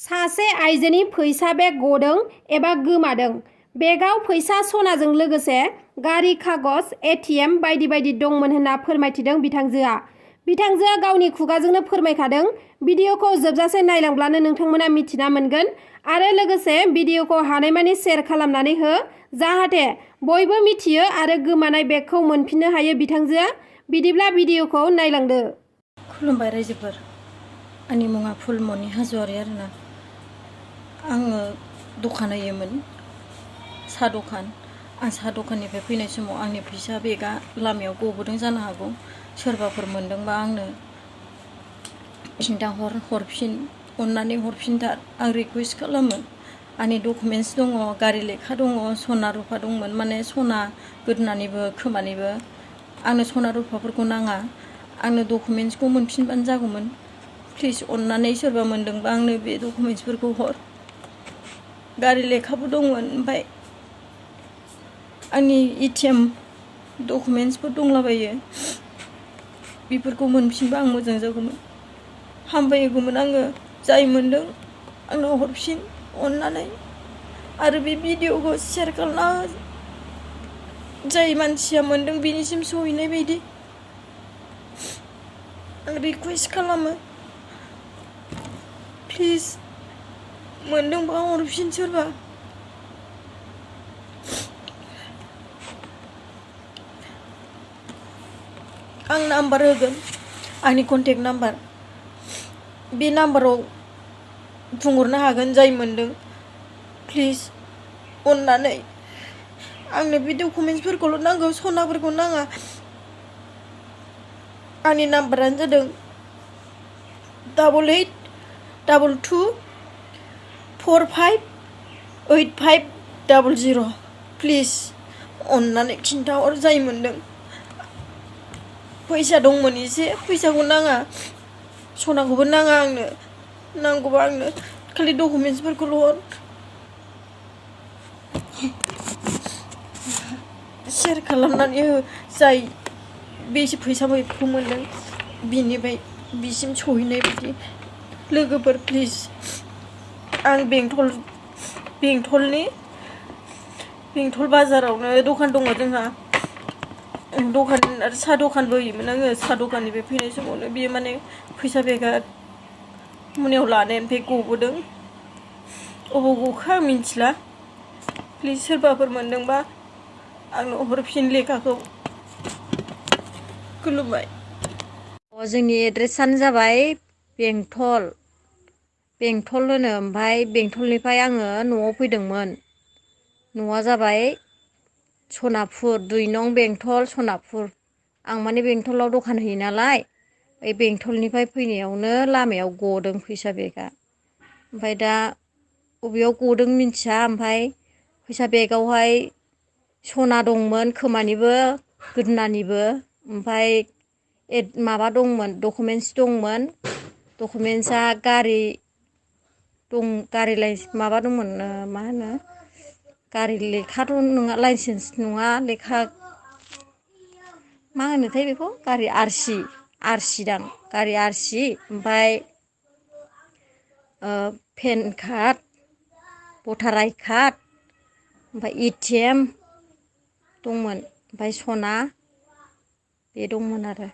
सासे आइजोनि फैसा बेग गदों एबा गोमादों। बेगाव फैसा सनाजों लोगोसे गारि, कागज, ATM बायदि बायदि दंमोन होनना फोरमायथिदों बिथांजोआ। बिथांजोआ गावनि खुगाजोंनो फोरमायखादों। भिडिअखौ जोबजासे नायलांब्लानो नोंथांमोना मिथिना मोनगोन आरो लोगोसे भिडिअखौ हानायमानि शेयार खालामनानै हो, जाहाथे बयबो मिथियो आरो गोमानाय बेगखौ मोनफिननो हायो बिथांजोआ। बिदिब्ला भिडिअखौ नायलांदो। खुलुमबाय रायजोफोर, आंनि मुङा फुलमनि हाज'वारि आरोना। आङो दखान होयोमोन, साहा दखान। आं साहा दखाननिफ्राय फैनाय समाव आंनि फैसा बेगा लामायाव गबोदों जानो हागौ। सोरबाफोर मोनदोंबा आंनो हरफिन, अननानै हरफिनथार आं रिकुवेस्ट खालामो। आंनि डकुमेन्टस दङ, गारि लेखा दङ, सना रुफा दंमोन, माने सना गोदोनानिबो खोमानिबो। आंनो सना रुफाफोरखौ नाङा, आंनो डकुमेन्टसखौ मोनफिनबानो जागौमोन। प्लिज अननानै सोरबा मोनदोंबा आंनो बे डकुमेन्टसफोरखौ हर। गारि लेखाबो दंमोन, ओमफ्राय आंनि ATM डकुमेन्टसफोर दंलाबायो। बेफोरखौ मोनफिनबा आं मोजां जागौमोन, हामबायगौमोन आङो। जाय मोनदों आंनो हरफिन अननानै, आरो बे भिडिअखौ शेयार खालामना हो, जाय मानसिया मोनदों बेनिसिम सहैनाय बायदि आं रिकुवेस्ट खालामो। प्लिज मोनदोंबा हरफिन सोरबा। आं नाम्बार होगोन, आंनि कन्टेक्ट नाम्बार। बे नाम्बाराव बुंहरनो हागोन जाय मोनदों। प्लिज अननानै आंनो बे डकुमेन्टसफोरखौल' नांगौ, सनाफोरखौ नाङा। आंनि नाम्बारानो जादों 8822458500। प्लिज अननानै खिन्थाहर जाय मोनदों। फैसा दंमोन एसे, फैसाखौ नाङा, सनाखौबो नाङा आंनो। नांगौबा आंनो खालि डकुमेन्टसफोरखौल' हर। शेयार खालामनानै हो, जाय बे फैसाखौ मोनदों बिनिफ्राय बिसिम सहैनाय बायदि। लोगोफोर प्लिज, आं बेंटल बाजारावनो दखान दङ जोंहा। दखान आरो साहा दखानबो होयोमोन आङो। साहा दखाननिफ्राय फैनाय समावनो बेयो माने फैसा बेगा मोनायाव लानायनिफ्राय गबोदों। अबाव गखो आं मिन्थिला। प्लिज सोरबाफोर मोनदोंबा आंनो हरफिन लेखाखौ। खुलुमबाय। जोंनि एड्रेसानो जाबाय बेंटल होनो। ओमफ्राय बेंटलनिफ्राय आङो न'आव फैदोंमोन। न'आ जाबाय सनापुर, 2 नं बेंटल सनापुर। आं माने बेंटलाव दखान होयो नालाय, बे बेंटलनिफ्राय फैनायावनो लामायाव गदों फैसा बेगा। ओमफ्राय दा बबेयाव गदों मिन्थिया। ओमफ्राय फैसा बेगावहाय सना दंमोन, खोमानिबो गोदोनानिबो। ओमफ्राय माबा दंमोन, डकुमेन्टस दंमोन। डकुमेन्टसा गारि माबा दंमोन, मा होनो, गारि लेखाथ' नङा, लाइसेन्स नङा, लेखा मा होनोथाय बेखौ, गारि आरसि दां, गारि आरसि। ओमफ्राय पेन कार्ड, भटार आइ कार्ड, ओमफ्राय ATM दंमोन, ओमफ्राय सना बे दंमोन आरो।